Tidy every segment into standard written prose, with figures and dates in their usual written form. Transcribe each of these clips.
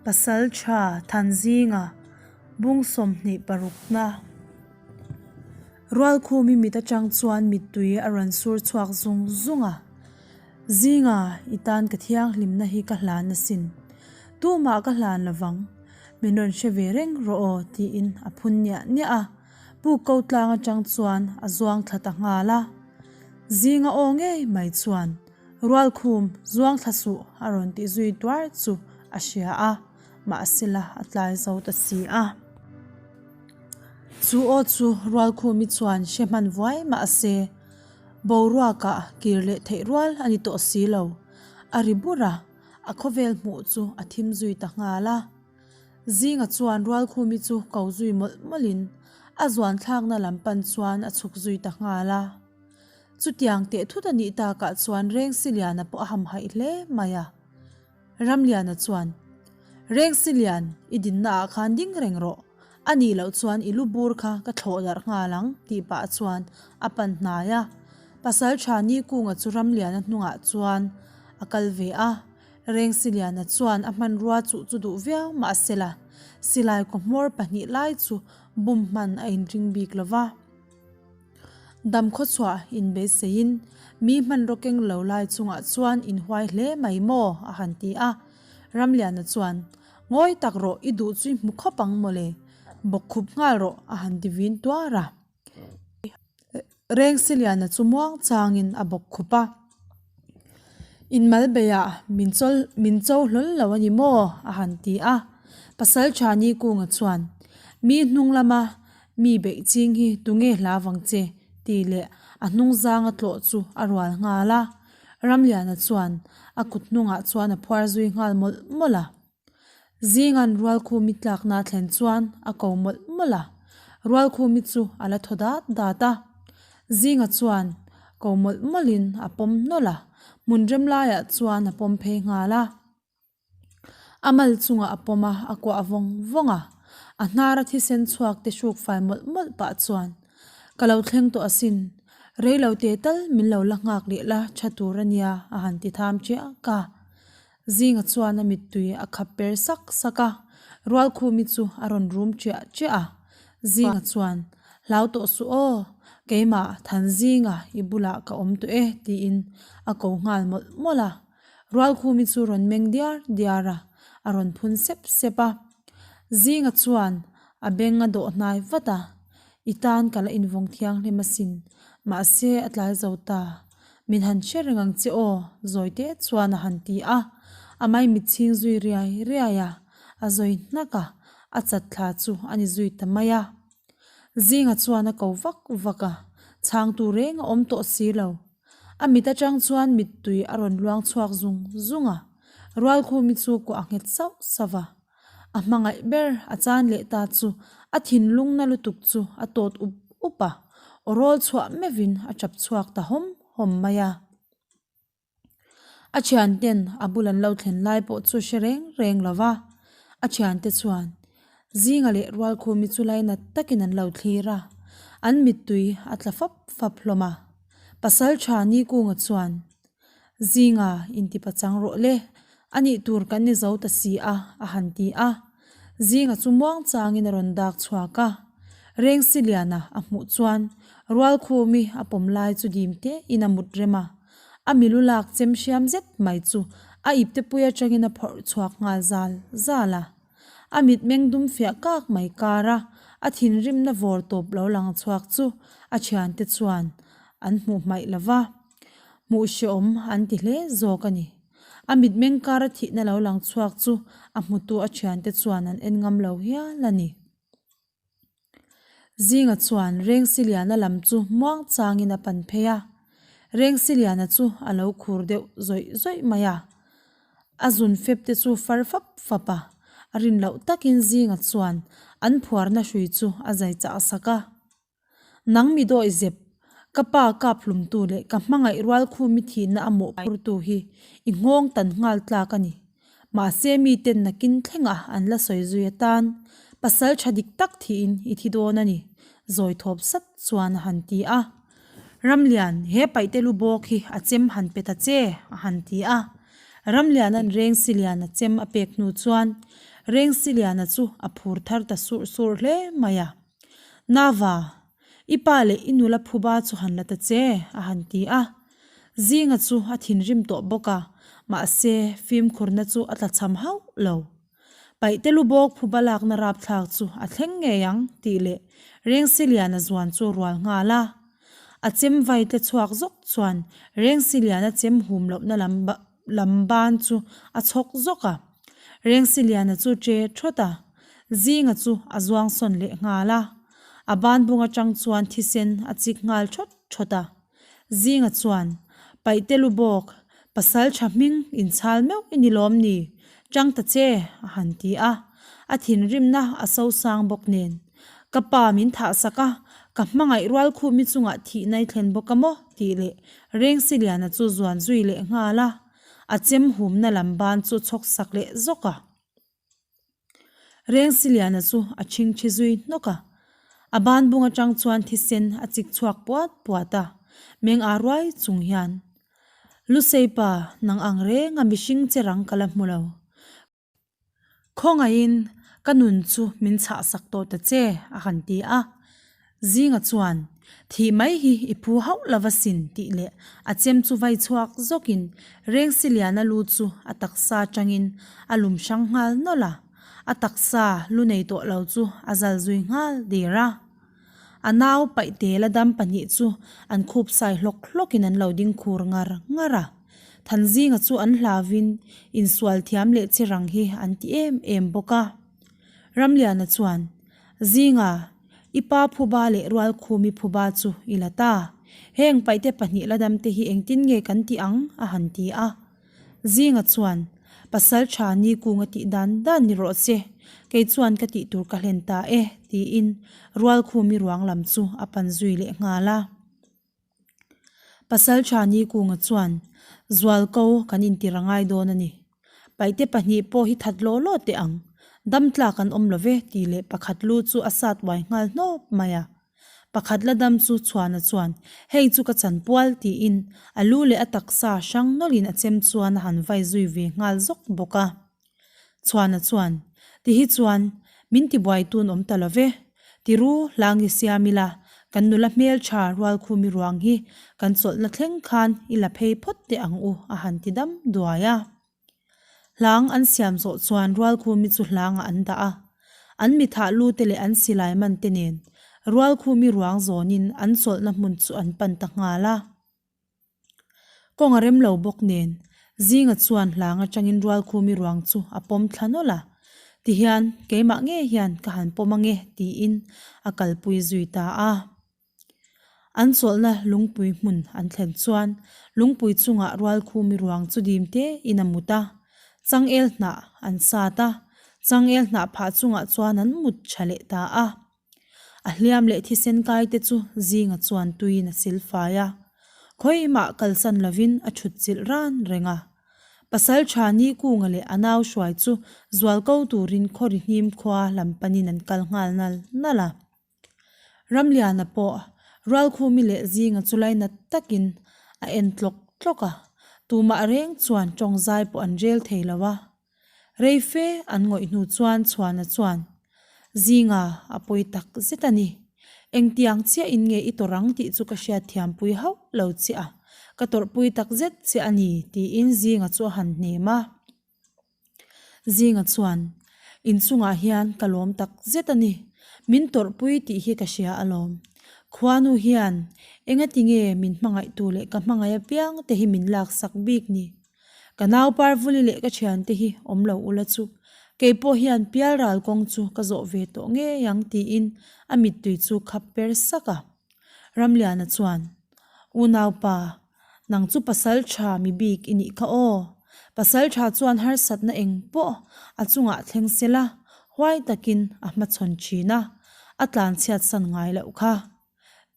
Pasaltha Thanzinga bung 26 na Rualkhumi mit atang chuan mittui a rawn sur chhuak zung zung a. Zinga i tan ka thianghlimna hi ka hlan asin. Tumah ka hlan lovang. Min rawn hre ve reng rawh aw tiin a phun niah niah a. Pu ko tlang atang chuan a zuang thla ta nghal a. Zinga aw ngei mai chuan Rualkhum zuang thla suh a rawn tih zui tuar chu a hria a, mahsela a tlai zo ta si a. Chu aw chu Rualkhumi chuan hre hman vuai mahse boruakah kir leh theih rual a ni tawh si lo. A ri bur a, a khawvel hmuh chu a thim zui ta nghal a. Zinga chuan Rualkhumi chu ko zui mawlh mawlhin a zuan thlakna lam pan chuan a chhuk zui ta nghal a. Chutiang teh thut a nih takah chuan Rengsiliana pawh a hamhaih hle mai a. Ramliana chuan, Rengsilian, i dinna ah khan ding reng rawh. A nih loh chuan i lu bur kha ka thlawh darh nghal ang, tih pah chuan a pan hnai a. Pasaltha Nikunga chu Ramliana hnungah chuan a kal ve a. Rengsiliana chuan a hmanrua chuh chu duh viau mahsela, silai kaw hmawr pahnih lai chu bum hman a inring bik lo va. Dam khawchhuah inbeiseiin mi hmanraw keng lo lai chungah chuan inhuai hle mai maw? a han ti a. Ramliana chuan, Ngawi tak rawh, i duh chu i hmu khawp ang mawle, bawkkhup nghal rawh a han ti vin tuar a. Rengsiliana chu muang changin a bawkkhup a. Inmalbeiah min chawl min cho hlawl lo a ni maw? a han ti a. Pasaltha Nikunga chuan, Mi hnung lama Mi beih ching hi tunge hla vang che? tih leh a hnung zanga tlawh chu a rual nghal a. Ramliana chuan a kut hnungah chuan a phuar zui nghal mawlh mawlh a. Zingan Rualkhumi tlakna a thlen chuan a ko mawlh mawlh a. Rualkhumi chu a la thaw dat dat a. Zinga chuan ko mawlh mawlhin a pawm nawlh a, hmun rem laiah chuan a pawm phei nghal a. A mal chungah a pawm a, a kuah vawng vawng a. A hnara thisen chhuak te hruk fai mawlh mawlh pah chuan, Ka lo thleng tawh asin, rei lo te tal min lo la nghak leh la tha tur a nia a han ti tham chiah a. Zinga chuan a mittui a khap per sak sak a, Rualkhumi chu a rawn rum chiah chiah a. Zinga chuan, Hlau tawh suh aw, keimah Thanzinga i bulah ka awm tawh e tiin a ko nghal mawlh mawlh a. Rualkhumi chu rawn meng diar diar a, a rawn phun sep sep a. Zinga chuan a beng a dawh hnai vat a, I tan ka la invawng thianghlim asin, mahse a tlai zo ta. Min han hre reng ang che aw, Zawite chuan a han ti a. A maimit chhing zui riai riai a, a zawi hnak a, a chat thla chu a ni zui ta mai a. Zinga chuan a ko vak vak a, chhangtu reng a awm tawh si lo. A mit atang chuan mittui a rawn luang chhuak zung zung a, Rualkhumi chu kuah a nghet sauh sauh va. A hmangaih ber a chan leh ta chu a thinlung na lutuk chu a tawt up up a, aw rawl chhuah meuhin a tap chhuak ta hawm hawm mai a. A thianten a bul an lo thlen lai pawh chu hre reng reng lo va, a thiante chuan Zinga leh Rualkhumi chu lainat takin an lo thlir a, an mittui a tla fap fap hlawm a. Pasal tha Nikunga chuan, Zinga intipachang rawh le, a nih tur kan ni zo ta si a, a han ti a. Zinga chu muang changin a rawn dak chhuak a. Rengsiliana a hmuh chuan Rualkhumi a pawm lai chu dim tein a mut rem a. A milu lak chem hriam zet mai chu a ipte pui atangin a phawrh chhuak nghal zal zal a. A mitmeng dum fiah kak mai kar a, a thinrimna vawr tawp lo lang chhuak chu a thiante chuan an hmuh hmaih lo va. Hmuh hreawm an ti hle zawk a ni. A mitmeng kara thihna lo lang chhuak chu a hmutu a thiante chuan an en ngam lo hial a ni. Zinga chuan Rengsiliana lam chu muang changin a pan phei a. Rengsiliana chu a lo khur deuh zawih zawih mai a. A zun fep te chu far fap fap a. A rin loh takin Zinga chuan an phuarna hrui chu a zai chah sak a. Nang mi dawi zep, ka pa kap hlumtu leh ka hmangaih rual khumi thihna a mawhphurtu hi i nghawng tan nghal tlak a ni. Mahse mi ten nakin thlengah an la sawi zui atan pasal tha dik tak thiin i thi dawn a ni, zawi thawp sat chuan a han ti a. Ramlian, he paihte lu bawk hi a chem han pe ta che, a han ti a. Ramliana'n Rengsiliana chem a pek hnu chuan. Rengsiliana chu a phur thar ta surh surh hle mai a. Nava, i pa leh i nula phuba chu han la ta che, a han ti a. Zinga chu a thinrim tawh bawk a, mahse fimkhurna chu a tlachham hauh lo. Paihte lu bawk phuba lakna rapthlak chu a thleng ngei ang tih leh Rengsiliana zuan chu rual nghal a. A chem vai tle chhuak zawk chuan Rengsiliana chem hum lohna lam lam ban chu a chhawk zawk a. Rengsiliana chu che thawt a, Zinga chu a zuang sawn leh nghal a. A ban bung atang chuan thisen a chik nghal thawt thawt a. Zinga chuan, Paihte lu bawk, pasal tha hming inchhal meuh i ni lawm ni? Chang ta che, a han ti a. A thinrimna a sosang bawk nen. Ka pa min thah sak a, ka hmangaih rual khumi chungah thihna i thlen bawk a maw? tih leh Rengsiliana chu zuan zui leh nghal a. A chem humna lam ban chu chhawk sak leh zawk a. Rengsiliana chu a chhingchhi zui hnawk a, a ban bung atang chuan thisen a chik chhuak puat puat a, meng a ruai chung hian, Luseipa, nang ang reng a mihring che rang ka la hmu lo. Khawngaihin ka nun chu min chhah sak tawh ta che, a han ti a. Zinga chuan, Thih mai hi i phu hauh lo va sin tih leh a chem chu vai chhuak zawkin Rengsiliana lu chu a taksa atangin a lum hrang nghal nawlh a, a taksa lu nei tawh lo chu a zal zui nghal der a. A nau paihtel a dam pahnih chu an khup sai hlawk hlawkin an lo ding khur ngar ngar a. Thanzinga chu an hlauvin insual thiam leh che rang hi an ti em em bawk a. Ramliana chuan, Zinga, i pa phuba leh Rualkhumi phuba chu i la ta. Heng paihte pahnih la damte hi engtin nge kan tih ang? a han ti a. Zinga chuan, Pasal tha ni kunga tih dan dan ni rawh se, kei chuan ka tih tur ka hlen ta e, tiin Rualkhumi ruang lam chu a pan zui leh nghal a. Pasal tha ni kunga chuan, Zualko kan intir a ngai dawn a ni. Paihte pahnih pawh hi that law law teh ang. Dam tlak an awm lo ve tih leh pakhat lu chu a sat uai nghal hnawp mai a. Pakhat la dam chu Chhuana chuan, Hei chu ka chan pual tiin a lu leh a taksa hrang nawlhin a chem chuan a han vai zui ve nghal zawk bawk a. Chhuana chuan, Ti hi chuan min tibuai tun awm ta lo ve. Tiru hlang i siam ila, kan nula hmeltha Rualkhumi ruang hi kan chawlhna thleng khan i la phei phawt teh ang u a han ti dam duai a. Hlang an siam zawh chuan Rualkhumi chu hlangah an dah a. An mithah lu te leh an silai man te nen Rualkhumi ruang zawnin an chawlhna hmun chu an pan ta nghal a. Kawng a rem lo bawk nen, Zinga chuan hlang atangin Rualkhumi ruang chu a pawm thla nawlh a. Tihian, keimah ngei hian ka han pawm ange tiin a kalpui zui ta a. An chawlhna lungpui hmun an thlen chuan lungpui chungah Rualkhumi ruang chu dim tein a mut a. Changel hnah an sat a, changel hnah phah chungah chuan an mut tha leh ta a. A hliam leh thisen kai te chu zinga chuan tuiin a sil fai a, khawimah kalsan lovin a thut chilh ran reng a. Pasal tha Nikunga leh a nau hruai chu zual ko turin khawri hnim khua lam panin an kal nghal nal nal a. Ramliana pawh Rualkhumi leh Zinga chu lainat takin a en tlawk tlawk a, tumah reng chuan tawngzai pawh an rel thei lo a. Rei fe an ngawih hnu chuan Chhuana chuan, Zinga, a pawi tak zet a ni. Engtiang chiahin nge i tawrh ang tih chu ka hriatthiampui hauh lo che a, ka tawrhpui tak zet che a ni, tiin Zinga chu a han hnem a. Zinga chuan, Inchungah hian ka lawm tak zet a ni. Min tawrhpui tih hi ka hria alawm. Khuanu hian engati nge min hmangaihtu leh ka hmangaih apiang te hi min laksak bik ni? Ka nau Parvuli leh ka thiante hi awm lo ula chu kei pawh hian pialral kawng chu ka zawh ve tawh ngei ang tiin a mittui chu khap per sak a. Ramliana chuan, Unaupa, nang chu pasal tha mi bik i nih kha aw. Pasal tha chuan harsatna eng pawh a chungah thleng se la, huai takin a hmachhawn thin a, a tlanchhiat san ngai loh kha,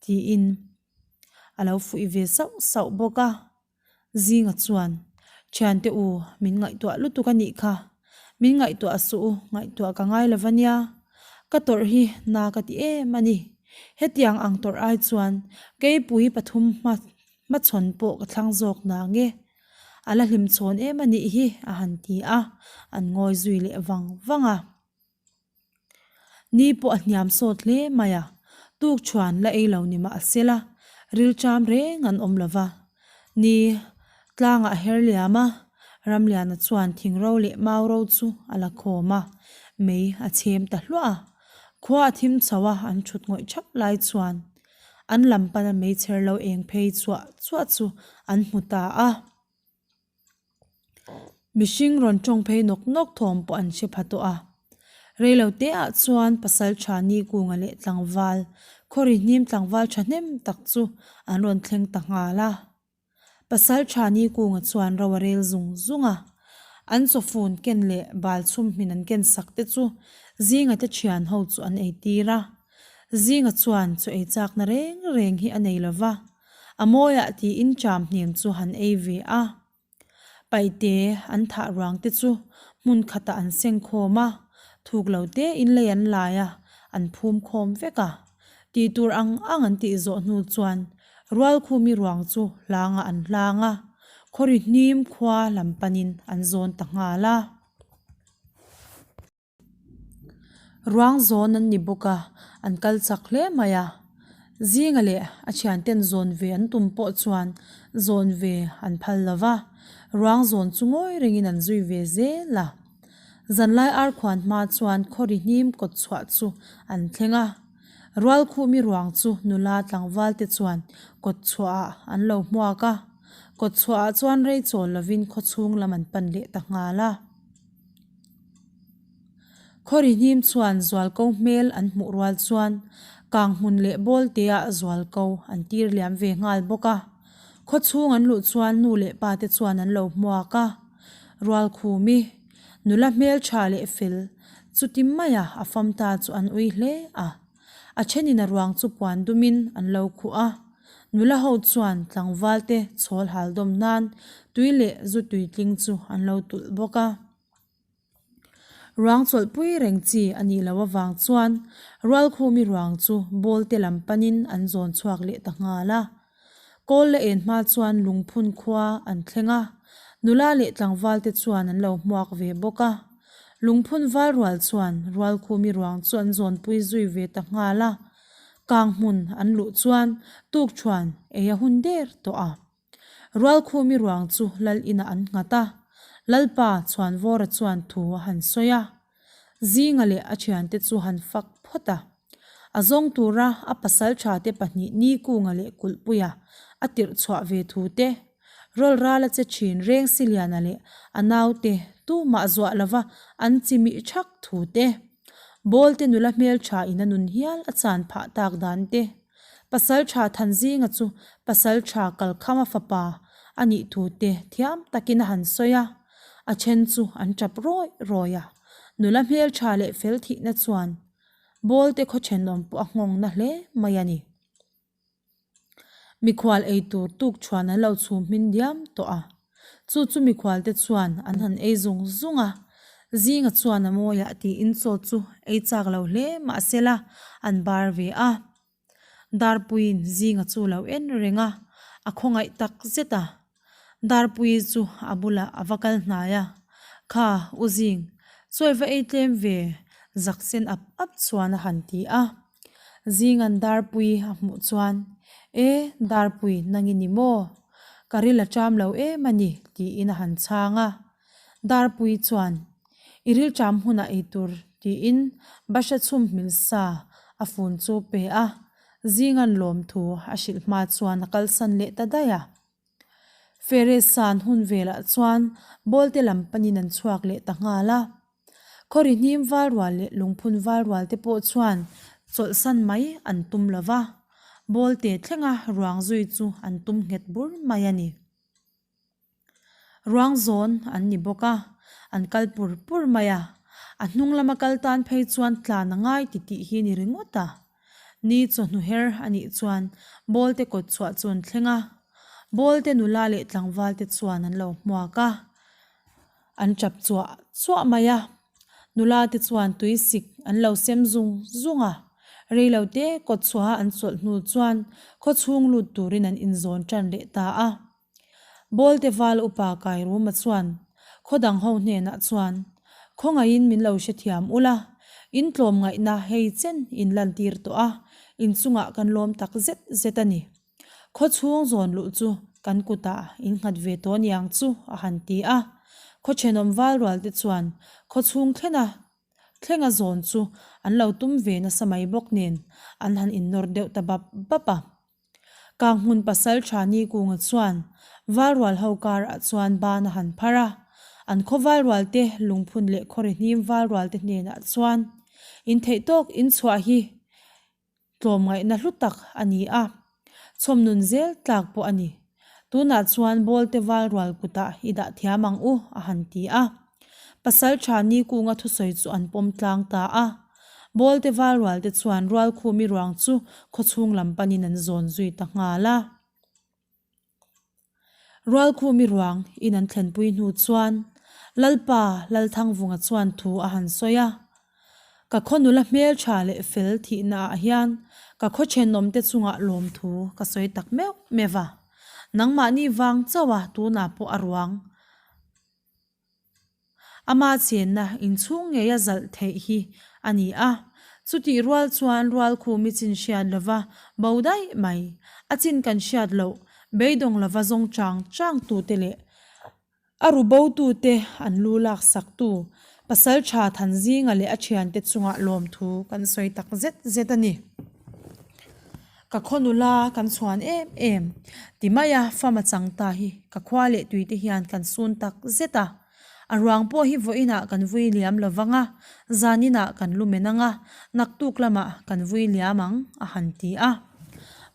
tiin a lo fuih ve sauh sauh bawk a. Zinga chuan, Thiante u, min ngaihtuah lutuk a nih kha. Min ngaihtuah suh u, ngaihtuah ka ngai lo va nia. Ka tawrh hi na ka ti em a ni. Hetiang ang tawrh ai chuan keipui pathum hma hmachhawn pawh ka thlang zawk na nge. A la hlim chhawn em a nih hi, a han ti a, an ngawi zui leh vang vang a. Ni pawh a hniam sawt hle mai a, tuk chuan la ei lo ni mah sela, rilṭam reng an awm lo va. Ni tlangah a her liam a, Ramliana chuan thingro leh mauro chu a la khawm a, mei a chhem ta hluah a. Khua a thim chho a, an ṭhut ngawih ṭhap lai chuan an lam pana meichher lo eng phei chuah chuah chu an hmu ta a. Mihring rawn tawng phei nawk nawk thawm pawh an hre pha tawh a. Reilo te ah chuan Pasaltha Nikunga leh tlangval, khawri hnim tlangval thahnem tak chu an rawn thleng ta nghal a. Pasaltha Nikunga chuan ro a rel zung zung a. An chawfun ken leh bal chhum hmin an ken sak te chu Zinga te thian ho chu an ei tir a. Zinga chuan chaw ei chakna reng reng hi a nei lova. A mawiah tiin ṭam hnem chu han ei ve a. Paihte an thah ruang te chu hmun khatah an seng khawm a, thuk lo tein lei an lai a, an phum khawm vek a. Tih tur ang ang an tih zawh hnu chuan Rualkhumi ruang chu hlangah an hlang a, khawri hnim khua lam panin an zawn ta nghal a. Ruang zawn an ni bawk a, an kal chak hle mai a. Zinga leh a thianten zawn ve an tum pawh chuan zawn ve an phal lo va, ruang zawn chu ngawi rengin an zui ve zel a. Zanlai arkhuan hma chuan khawri hnim kawt chhuah chu an thleng a. Rualkhumi ruang chu nula tlangval te chuan kawt chhuahah an lo hmuak a, kawt chhuahah chuan rei chawl lovin khawchhung lam an pan leh ta nghal a. Khawri hnim chuan zualko hmel an hmuh rual chuan kang hmun leh bawlte ah zualko an tir liam ve nghal bawk a. Khaw chhung an luh chuan nu leh pa te chuan an lo hmuak a. Rualkhumi, nula hmel tha leh fel, chuti maia a fam ta chu an ui hle a. A thenin a ruang chu puan dumin an lo khuh a. Nula ho chuan tlangval te chhawl hal dawm nan tui leh zu tui tling chu an lo tulh bawk a. Ruang chawlhpui reng chi a nih loh avang chuan Rualkhumi ruang chu ball te lam panin an zawn chhuak leh ta nghal a. Kawl la en hma chuan lungphun khua an thleng a, nula leh tlangval te chuan an lo hmuak ve bawk a. Lungphun val rual chuan Rualkhumi ruang chu an zawnpui zui ve ta nghal a. Kang hmun an luh chuan tukṭhuan ei a hun der tawh a. Rualkhumi ruang chu lal inah an nghat a, Lalpa Chhuanvawra chuan thu a han sawi a. Zinga leh a thiante chu han fak phawt a. A zawng tura a pasaltha te pahnih Nikunga leh Kulhpuia a tirh chhuah ve thu te, Rawlrala che thin Rengsiliana leh a naute tumah zuah lova an chimih thak thu te, Bawlte nula hmeltha in a nun hial a chan phah tak dan te, Pasaltha Thanzinga chu Pasaltha Kalkhama fapa a nih thu te thiam takin a han sawi a, a then chu an tap rawi rawi a. Nula hmeltha leh fel thihna chuan Bawlte khaw thenawm pawh a nghawng na hle mai a ni. Mikhual ei tur tuk chuan an lo chhum hmin diam tawh a. Chu chu mikhual te chuan an han ei zung zung a. Zinga chuan a mawiah tiin chaw chu ei chak lo hle mahsela an bar ve a. Darpuiin zinga chu lo en reng a, a khawngaih tak zet a. Darpuii chu a bulah a va kal hnai a, Kha, U Zing, chawi va ei tlem ve, zak sen ap ap chuan a han ti a. Zinga'n Darpuii a hmuh chuan, E, Darpui, nang i ni maw? Ka ril a ṭam lo em a ni, tiin a han chhang a. Darpuii chuan, I ril ṭam hunah ei tur, tiin Bahra chhum hmil sa a fun chu pe a. Zinga'n lawmthu a hrilh hma chuan a kalsan leh ta daih a. Ferris san hun velah chuan bawlte lam panin an chhuak leh ta nghal a. Khawri hnim val rual leh lungphun val rual te pawh chuan chawlhsan mai an tum lo va, bawlte thlenga ruang zui chu an tum nghet bur mai a ni. Ruang zawn an ni bawk a, an kal pur pur mai a. A hnung lama kal tan phei chuan tlan a ngai ti tih hi ni ringawt a. Ni chawhnu her a nih chuan Bawlte kawt chhuah chu an thleng a. Bawlte nula leh tlangval te chuan an lo hmuak a, an tap chuah chuah mai a. Nula te chuan tui sik an lo sem zung zung a. Reilo te kawt chhuaha an chawlh hnu chuan khawchhung lut turin an inzawn tan leh ta a. Bawlte val upa Kairuma chuan khaw dang ho hnenah chuan, Khawngaihin min lo hrethiam ula, in tlawmngaihna hei chen in lantir tawh a, in chungah kan lawm tak zet zet a ni. Khaw chhung zawn luh chu kan kutah in nghat ve tawh niang chu a han ti a. Khaw thenawm val rual te chuan khaw chhung thlena thlenga zawn chu an lo tum ve nasa mai bawk nen an han innawr deuh ta bap bap a. Kanghmun pasal tha Nikunga chuan val rual ho karah chuan ban a han phar a. An khaw val rual te lungphun leh khawri hnim val rual te hnenah chuan intheih tawk inchhuah hi Tlawmngaihna hlu tak a ni a, chhawmnun zel tlak pawh a ni. Tunah chuan Bawlte val rual kutah i dah thiam ang u, a han ti a. Pasalṭha Nikunga thusawi chu an pawm tlang ta a. Bawlte val rualte chuan Rualkhumi ruang chu khawchhung lam panin an zawn zui ta nghal a. Rualkhumi ruang in an thlenpui hnu chuan Lalpa Lalthangvunga chuan thu a han sawi a, Ka khaw nula hmeltha leh fel thihna ah hian ka khaw thenawmte chungah lawmthu ka sawi tak meuh meuh a, nangmahni vang chauh a tunah pawh a ruang Ama chenna inchhung ngeia zalh theih hi a ni a, chutih rual chuan rualkhumi chin hriat lova bo daih mai, a chin kan hriat loh beidawng lova zawng chang chang tute leh a ru bo tute an lu lak sak tu pasal tha Thanzinga leh a thiante chungah lawmthu kan sawi tak zet zet a ni. Ka khaw nula kan chhuan em em ti mai a, fam a chang ta hi ka khua leh tuite hian kan sun tak zet a. A ruang pawh hi vawiinah kan vui liam lo vang a, zaninah kan lu men ang a, naktuk lamah kan vui liam ang, a han ti a.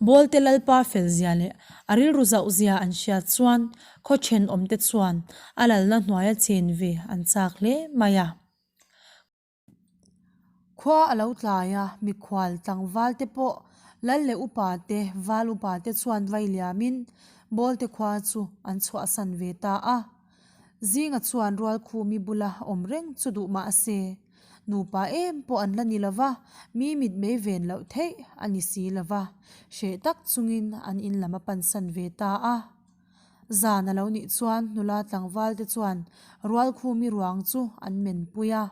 Bawlte Lalpa felzia leh a rilru zauhzia an hriat chuan khaw thenawmte chuan a lalna hnuaia chen ve an chak hle mai a. Khua a lo tlai a, mikhual tlangval te pawh lal leh upa te, val upa te chuan vai liamin Bawlte khua chu an chhuahsan ve ta a. Zinga chuan Rualkhumi bula awm reng chu duh mah se, nupa em pawh an la ni lo va, mi mitmei ven loh theih a ni si lo va, hreh tak chungin an in lam a pansan ve ta a. Zan a lo nih chuan nula tlangval te chuan Rualkhumi ruang chu an menpui a.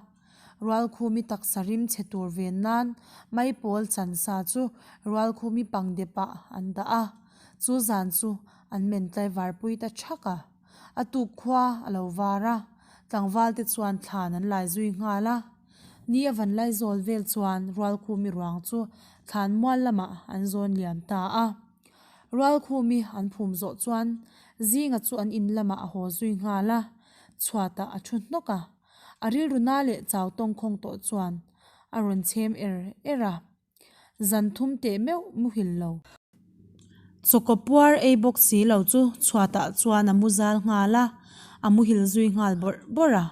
Rualkhumi taksa rim chhe tur ven nan maipawl chan sa chu Rualkhumi pangdepah an dah a. Chu zan chu an men tlaivar pui ta thak a. A tuk khua a lo var a, tlangval te chuan thlan an lai zui nghal a. Ni a van lai zawl vel chuan Rualkhumi ruang chu thlan mual lamah an zawn liam ta a. Rualkhumi an phum zawh chuan Zinga chu an in lamah a haw zui nghal a, chhuatah a thu hnawk a. A rilru na leh chau tawngkhawng tawh chuan a rawn chhem er er a, zan thum teh meuh muhil lo. Chawkaw puar ei bawk si lo chu chhuatah chuan a mu zal nghal a, a muhil zui nghal bawrh bawrh a.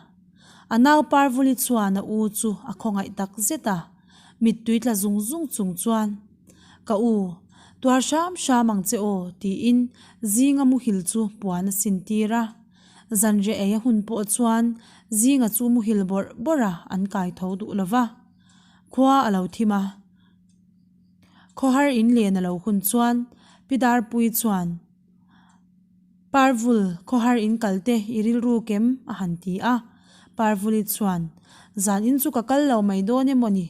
A nau Parvuli chuan a u chu a khawngaih tak zet a, mittui tla zung zung chung chuan, Ka u, tuar hram hram ang che aw, tiin zinga muhil chu puan a sintir a. Zanriah ei a hun pawh chuan zinga chu muhil bawrh bawrh a an kai tho duh lo va. Khua a lo thim a, khawhar in len a lo hun chuan Pi Darpui chuan, Parvul, khawhar in kal te i rilru kem a han ti a. Parvuli chuan, Zan in chu ka kal lo mai dawn emaw ni,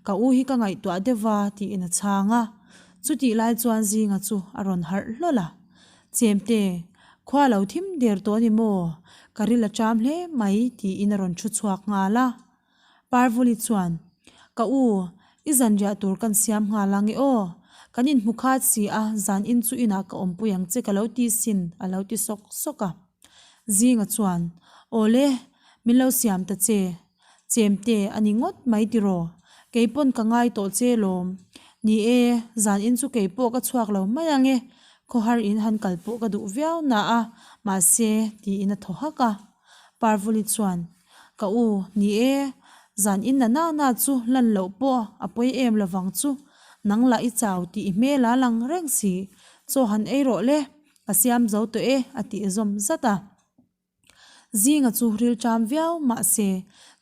ka u hi ka ngaihtuah deuh va tiin a chhang a. Chutih lai chuan zinga chu a rawn harh hlawl a. Chemte, khua lo thim der tawh a ni maw? Ka ril a ṭam hle mai tiin a rawn ṭhu chhuak nghal a. Parvuli chuan, Ka u, i zanriah tur kan siam nghal ang e aw. Kan inhmu khat si a, zan in chu inah ka awmpui ang che ka lo ti sin a lo ti sawk sawk a. Zinga chuan, Awle, min lo siam ta che. Chemte a ni ngawt mai tiraw? Kei pawn ka ngai tawh che lawm. Ni e, zan in chu kei pawh ka chhuak lo mai ang e. Khawhar in han kal pawh ka duh viau na a, mahse, tiin a thaw hak a. Parvuli chuan, Ka u, ni e, zan in na na na chu lan loh pawh a pawi em lovang chu. Nang lah i chau tih i hmel a lang reng si. Chaw han ei rawh le, ka siam zo tawh e, a tih zawm zat a. Zinga chu ril ṭam viau mahse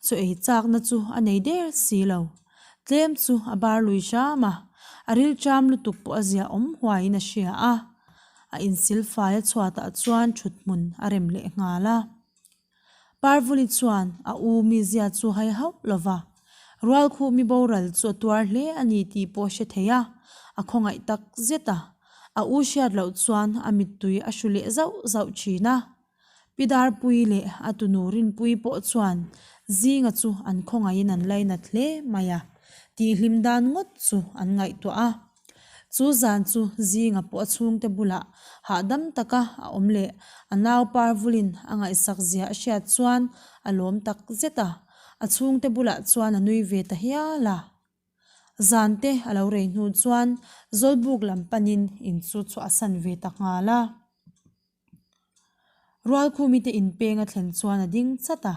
chaw ei chakna chu a nei der si lo. Tlem chu a bar lui hram a, a ril ṭam lutuk pawh a zia awm huaiin a hria a. A insilfai a chhuatah chuan thuthmun a rem leh nghal a. Parvuli chuan a u mizia chu hai hauh lo va, Rualkhuhmi boral chu a tuar hle a ni tih pawh a hre thei a, a khawngaih tak zet a. A u hriat loh chuan a mittui a hru leh zauh zauh thin a. Pi Darpuii leh a tunu Rinpuii pawh chuan Zinga chu an khawngaihin an lainat hle mai a, tihhlim dan ngawt chu an ngaihtuah a. Chu zan chu Zinga pawh a chhungte bulah hahdam taka a awm leh a nau Parvulin a ngaihsak zia a hriat chuan a lawm tak zet a, a chhungte bulah chuan a nui ve ta hial a. Zan te a lo rei hnu chuan Zawlbuk lam panin in chu chhuahsan ve ta nghal a. Rualkhumi te inpeng a thlen chuan a ding chat a,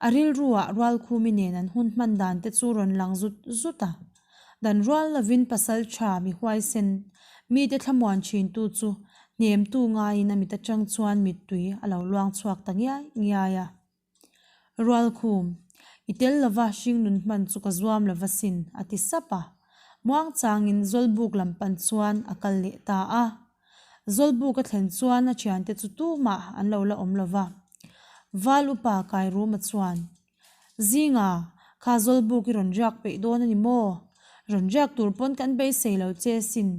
a rilruah Rualkhumi nen an hun hman dan te chu rawn lang zut zut a. Dan rual lovin pasal tha mi huaisen, mite thlamuan thintu chu hnemtu ngaiin a mit atang chuan mittui a lo luang chhuak ta ngiai ngiai a. Rualkhum, i tel lova hringnun hman chu ka zuam lova sin, a ti sap a. Muangchangin Zawlbuk lam pan chuan a kal leh ta a. Zawlbuk a thlen chuan a thiante chu tumah an lo la awm lova. Val upa Kairuma chuan, Zinga, kha Zawlbuk i rawn riak peih dawn a ni maw? Rawn riak tur pawn kan beisei lo che sin.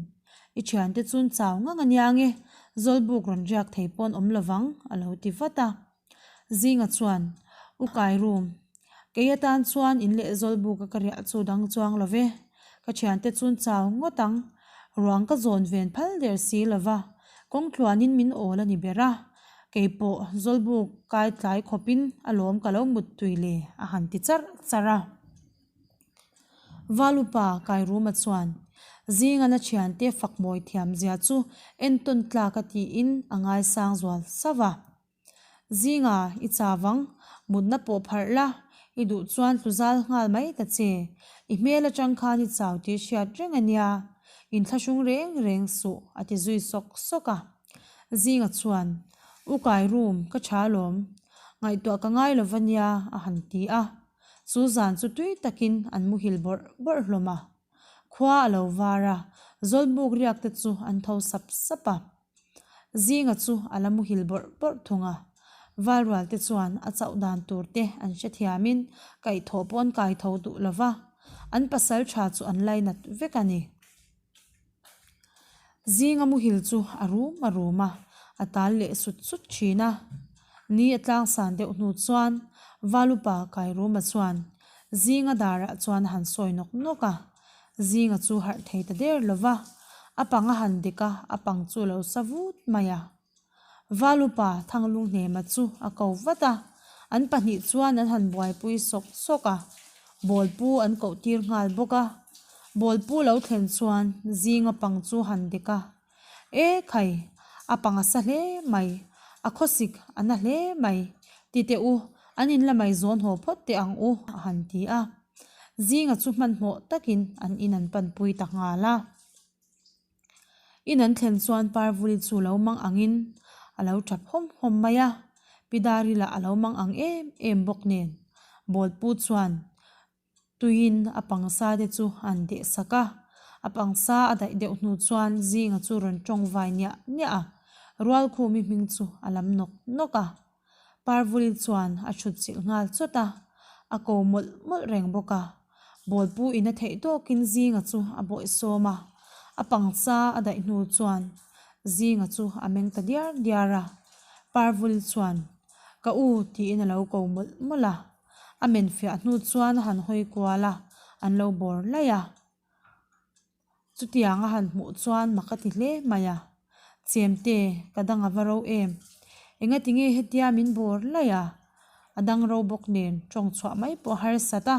I thiante chun chau ngang a nia nge, Zawlbuk rawn riak thei pawn awm lovang, a lo ti vat a. Zinga chuan, U Kairum, kei atan chuan in leh Zawlbuka ka riah chu dang chuang lo ve. Ka thiante chun chau ngawt ang. Ruang ka zawn ven phal der si lo va, kawng tluanin min awl a ni ber a. Kei pawh Zawlbuk kai tlai khawpin a lawm ka lo mut tui le, a han ti charh charh a. Valupa Kairuma chuan, Zingan a thiante fakmawi thiamzia chu entawn tlak a tiin a ngaisang zual sauh a. Zinga, i chavang, mutna pawh pharh la, i duh chuan tlu zal nghal mai ta che. I hmel atang khan i chau tih hriat reng a nia, inthlahrung reng reng suh, a ti zui sawk sawk a. Zinga chuan, U kai room, ka tha alawm. Ngaihtuah ka ngai lo va nia, a han ti a. Chu zan chu tui takin an muhil bawrh bawrh hlawm a. Khua a lo var a, Zawlbuk riak te chu an tho sap sap a. Zinga chu a la muhil bawrh bawrh thung a, Valrual te chuan a chauh dan tur te an hrethiamin kaihthawh pawh an kai tho duh lo va, an pasal tha chu an lainat vek a ni. Zinga muhil chu a rum a rum a, a tal leh sut sut thin a. Ni a tlangsan deuh hnu chuan Valupa Kairuma chuan Zinga darah chuan a han sawi nawk nawk a. Zinga chu harh thei ta der lo va, a pang a han dek a, a pang chu a lo sa vut mai a. Valupa Thanglunghnema chu a ko vat a, an pahnih chuan an han buaipui sawk sawk a, bawlpu an koh tir nghal bawk a. Bawlpu lo thlen chuan Zinga pang chu han dek a, E khai, a pang a sa hle mai, a khawsik a na hle mai, ti teh u, an in la mai zawn haw phawt teh ang u, a han ti a. Zinga chu hmanhmawh takin an in an panpui ta nghal a. In an thlen chuan Parvuli chu lo mang angin a lo tap hawm hawm mai a, Pi Dari lah a lo mang ang em em bawk nen. Bawlpu chuan tuiin a pangsa te chu an deh sak a, a pangsa a daih deuh hnu chuan Zinga chu rawn tawng vai niah niah a, Rualkhumi hming chu a lam nawk nawk a. Parvuli chuan a chhut chilh nghal chawt a, a ko mawlh mawlh reng bawk a. Bawlpu in a theih tawkin Zinga chu a bawih sawm a, a pangcha a daih hnu chuan Zinga chu a meng ta diar diar a. Parvuli chuan, Ka u tiin a lo ko mawlh mawlh a. A men fiah hnu chuan a han hawi kual a, an lo bawr laih a. Chutiang a han hmuh chuan mak a ti hle mai a, Chemte, ka dang a va ro em? Engati nge hetia min bawr laih a? A dang ro bawk nen tawng chhuah mai pawh a harsat a.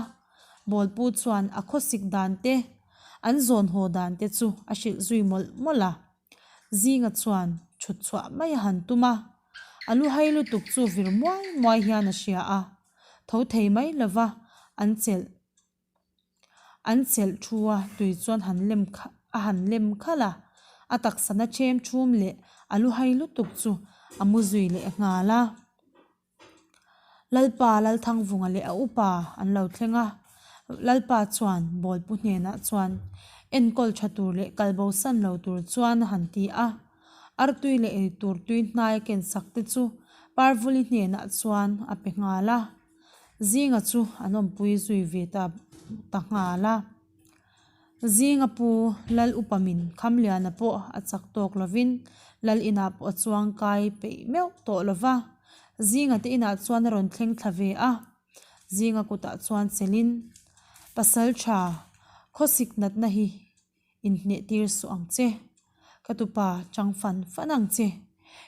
Bawlpu chuan a khawsik dan te, an zawn haw dan te chu a hrilh zui mawlh mawlh a. Zinga chuan thut chhuah mai a han tum a, a lu hai lutuk chu vir muai muai hian a hria a, tho thei mai lova an chelh. An chelh thu a, tui chuan han lem a han lem khalh a, a taksa na ṭhem ṭhum leh a lu hai lutuk chu a mu zui leh nghal a. Lalpa Lalthangvunga leh a upa an lo thleng a, Lalpa chuan Bawlpu hnenah chuan enkawl ṭha tur leh kalbo san lo tur chuan a han ti a. Artui leh eitur tui hnai a ken sak te chu Parvuli hnenah chuan a pe nghal a. Zinga chu an awmpui zui ve ta ta nghal a. Zinga pu Lal upa min Khamliana pawh a chak tawk lovin Lal inah pawh a chuang kai peih meuh tawh lova. Zinga te inah chuan a rawn thleng thla ve a. Zinga kutah chuan chelin pasal tha khawsik natna hi inhneh tir suh ang che. Ka tupa chang fan fan ang che.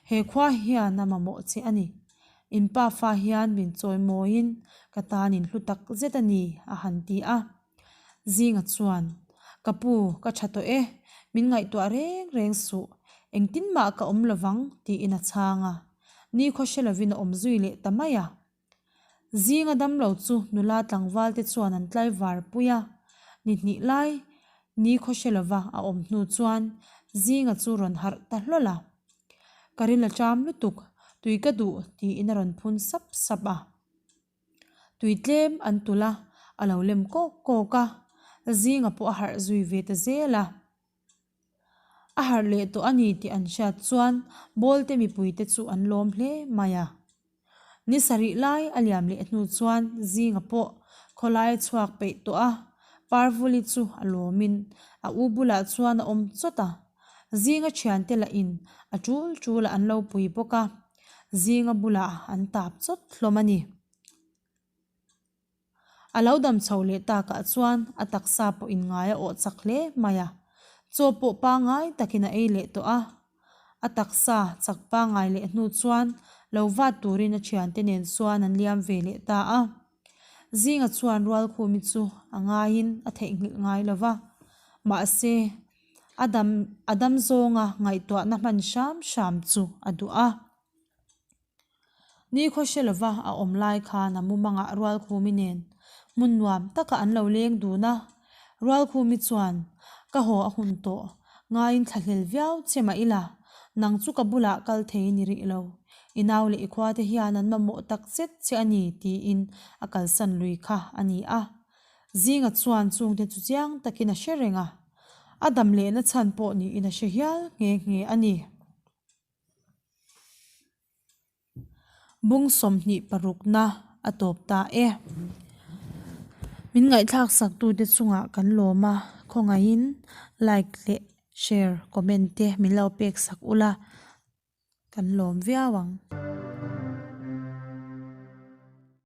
He khua hian a mamawh che a ni. In pa fa hian min chawi mawiin ka tan in hlu tak zet a ni a han ti a. Zinga chuan, Ka pu, ka tha tawh e, min ngaihtuah reng reng suh. Engtin mah ka awm lovang tiin a chhang a. Nikhaw hre lovin a awm zui leh ta mai a. Zinga damlo chu nula tlangval te chuan an tlaivar pui a, ni hnih lai ni khaw hre lova a awm hnu chuan Zinga chu rawn harh ta hlawl a. Ka ril a ṭam lutuk, tui ka duh tiin a rawn phun sap sap a. Tui tlem an tulh a, a lo lem kawk kawk a, Zinga pawh a harh zui ve ta zel a. A harh leh tawh a ni tih an hriat chuan Bawlte mipuite chu an lawm hle mai a. Ni sarih lai a liam leh hnu chuan Zinga pawh khawlai a chhuak peih tawh a, Parvuli chu a lawmin a u bulah chuan a awm chawt a. Zinga thiante lahin a tul tulah an lo pui bawk a, Zinga bulah an tap chawt hlawm a ni. A lo dam chho leh takah chuan a taksa pawh inngai a awh chak hle mai a, chaw pawh pangngai takin a ei leh tawh a. A taksa chak pangngai leh hnu chuan lo vat turin a thiante nen chuan an liam ve leh ta a. Zinga chuan Rualkhumi chu a ngaiin a theihnghilh ngai lo va, mahse a dam a dam zawnga ngaihtuahna hman hram hram chu a duh a. Ni khaw hre lova a awm lai khan a mumangah Rualkhumi nen hmun nuam taka an lo leng dun a. Rualkhumi chuan, Ka haw a hun tawh, ngaiin thlahlel viau che mah ila, nang chu ka bulah kal thei ni rih lo. I nau leh i khua te hian an mamawh tak zet che a ni, tiin a kalsan lui kha a ni a. Zinga chuan chungte chu chiang takin a hre reng a, a dam lehna chhan pawh niin a hre hial nghe nghe a ni. Bung 26 na a tawp ta e. Min ngaihthlak sak tute chungah kan lawm a, khawngaihin like leh share comment te min lo pek sak ula kan lawm viau ang.